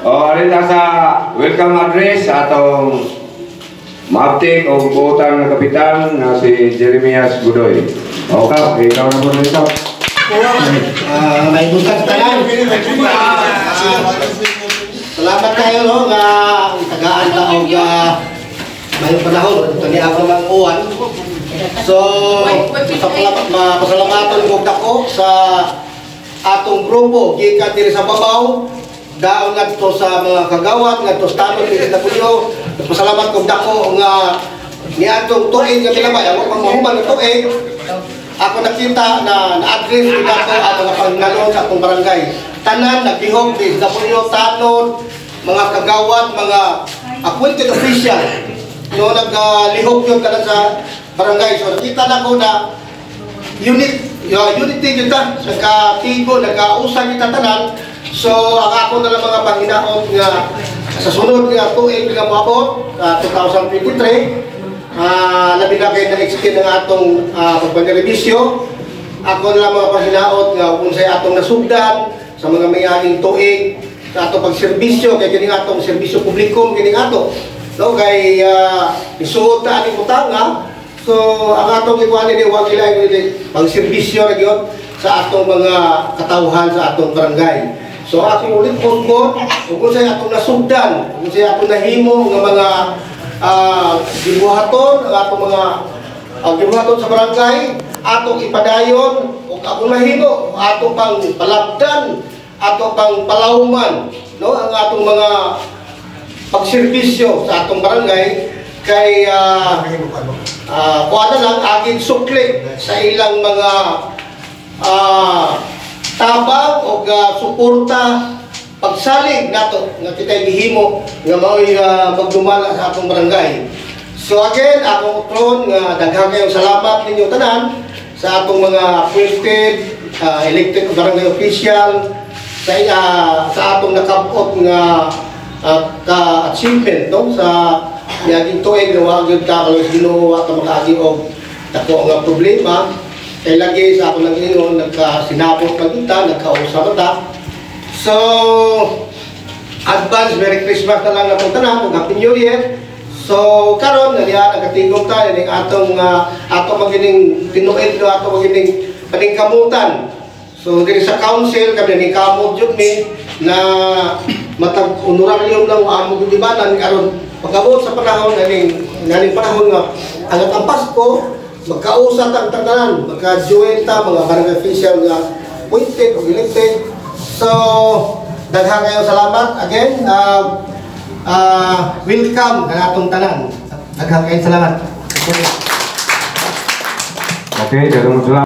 O, alin na sa welcome address atong maabtik o buutan nga kapitan nga si Jeremias Gudoy. O, Kap, ikaw na po nito. May buntag tanan. Salamat kayo, no, nga tagaan ta og mayong panahon kani ako mang uwan. So, mapasalamatan ko dako sa atong grupo gikan diri sa Babaw daon ngadto sa mga kagawad ngadto sa tanod DSWD. Pasalamat ko dako nga niadtong tuig nga milabay ako pang mahuman nga tuig, ako nakita na na-address ko dako ang mga pangnalon sa atong barangay. Tanan naglihok, DSWD, tanod, mga kagawad, mga appointed official, no, naglihok yun tanan sa barangay. So nakita na ko na unity kita, nagkatigo, nagkausa kita tanan. So ang ako na lang mga panghinaot nga sa sunod nga tuig nga moabot, 2023, labi na kay na-extend ang atong pagpaniribisyo. Ako na lang mga panghinaot nga unsay atong nasugdan sa mga mayaging tuig sa atong pagserbisyo, kay kining atong serbisyo publiko kining ato, no, kay isuot ta ani butanga. So ang atong ikuan ini, wa gilay pagserbisyo ra gyud sa atong mga katawhan sa atong barangay. So akong ulit ko ug unsay atong nasugdan, ug unsay atong nahimo nga mga gibuhaton, ang atong mga gibuhaton sa barangay, atong ipadayon ug akong nahimo ato pang palabdan, ato pang palawman, no, ang atong mga pagserbisyo sa atong barangay, kay kuha na lang aging sukli sa ilang mga tabang o suporta, pagsalig nato nga kita gihimo nga maoy magdumala sa atong barangay. So again, akong utron nga daghan kayong salamat ninyo tanan sa atong mga appointed, elected barangay official sa atong nakabot nga ka-achievement, no, sa miaging tuig nga wa gyud ka kalos Ginoo, wa ka makaagi og dako nga problema, kay lagi sa ako lang ingon, nagkasinabot man kita, nagkausap ta. So advance Merry Christmas na lang natong tanan ug Happy New Year. So karon nga diha nagatigom ta ning atong ato magining tinuid, no, ato magining paningkamutan. So diri sa council kami ni kamot jud mi na matag honorarium lang amo gibanan karon pag-abot sa panahon naning panahon nga ang ang Pasko, magkausap ang tanan, magka-join ta mga barangay official nga appointed o elected. So daghan kayo salamat again, welcome kanatong tanan. Daghan kayo salamat. Okay, daghang salamat.